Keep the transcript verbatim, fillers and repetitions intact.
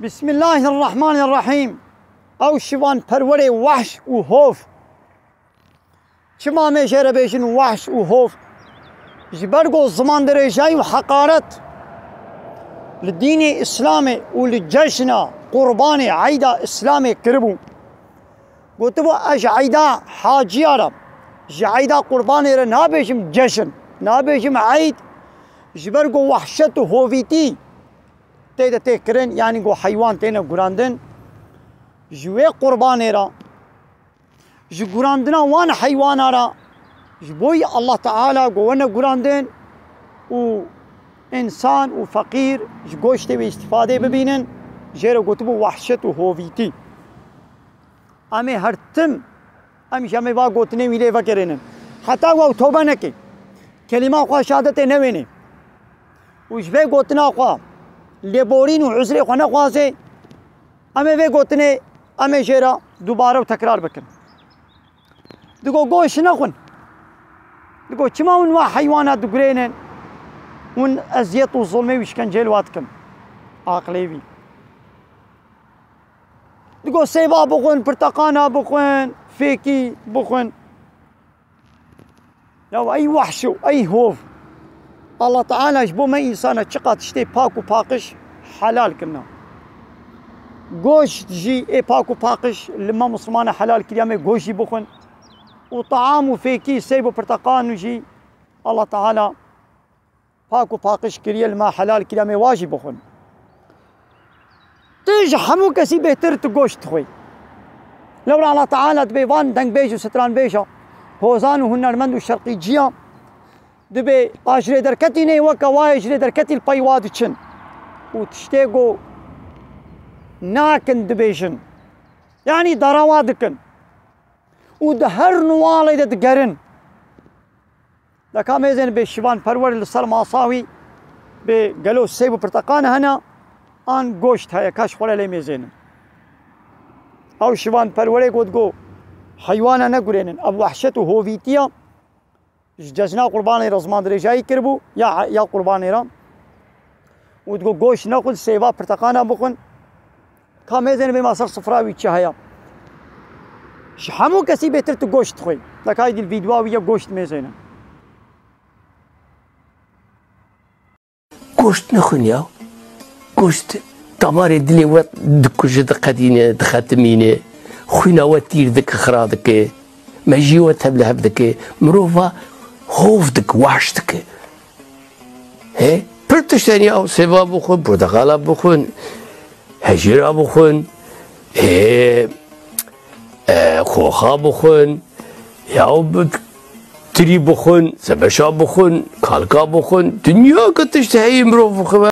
Bismillahirrahmanirrahîm. Ew şivan perwerê wahş û hov. Çima me jê re bêjin wahş û hov? Ji ber ku ziman dirêjayî û heqaret li dînê Îslamê û li cejna qurbanê eyda Îslamê kiribû. Gotibû, ez ji eyda haciya re, ji eyda qurbanê re nabêjim cejn, nabêjim eyd, ji ber ku wehşet û hovîtî tê de tê kirin, yanî ku heywan têne gurandin. Ji wê qurbanê re, ji gurandina wan heywana re, ji bo yî Allah Teala ku wene gurandin û însan û feqîr ji goştê wê îstîfadê bibînin, jê re gotibû wehşet û hovîtî. Em ê her tim, em jî em ê va gotinê wî lê vegerênin. Heta we tobe neke, kelîma xwe şehadetê newênê û ji vê gotina xwe lêborîn û uzrê xwe nexwaze, em ê vê gotinê, em ê jê re dubare û tekrar bikin. Digo, goşt nexwin. Digo, çima hûn wa heywana digurênin? Hûn eziyet û zulmê û îşkenceyê li wa dikin. Aqilê wî. Digo, sêva bixwin, pirteqana bixwin, fêkî bixwin. Ya ey wehş û ey hov. Allah Teala ji bo me însana çiqa tiştê pak û paqij helal kirina. Goşt jî ê pak û paqij li me Mislimana helal kiriye, em ê goşt jî bixwin. Û taam û fêkî, sêv û pirteqan jî Allah Teala pak û paqij kiriye, li me helal kiriye, em ê wa jî bixwin. Tu ji hemû kesî bêhtir tu goşt dixwî. Lewra Allah Teala dibê van dengbêj û stranbêja, hozan û hunermend û şerqîciya, dibê a ji rê derketî nê weke wa yê ji rê derketî li pey wa diçin. Û tiştê ku nakin dibêjin. Yanî dara wa dikin. Û di her nuwalê de digerin. Leka mêzên bê şivan perwer li ser masa wî bê gelo sêv û pirteqan hene, an goşt heye, ka ji xwe re lê mêzênin. Ew şivan perwerê got, go heywana negurênin. Ev wehşet û hovîtiya ji cejna qurbanê re ziman dirêjayî kiribû, ya, ya qurbanê re. Û digo, goşt nexwin, sêva pirteqana bixwin. Ka mêzêne bê ma ser sifra wî çi heye. Ji hemû kesî bêtir tu goşt dixwî. Leka êdî li vîdyoa wî ye goşt mêzêne. Goşt nexwin ya. Goşt damarê dilê we dikuje, diqedîne, dixetimîne. Xwîna we tîr dike, xira dike. Mejiyê we tevlihev dike. Mirova hov dike, wahş dike. He? Pir tişt hene ya, sêva bixwin, porteqala bixwin, hejêra bixwin, he, e, xoxa bixwin, ya bi-, tirî bixwin, zebeşa bixwin, kalka bixwin. Dinya ke tişt heyî mirov bixwe.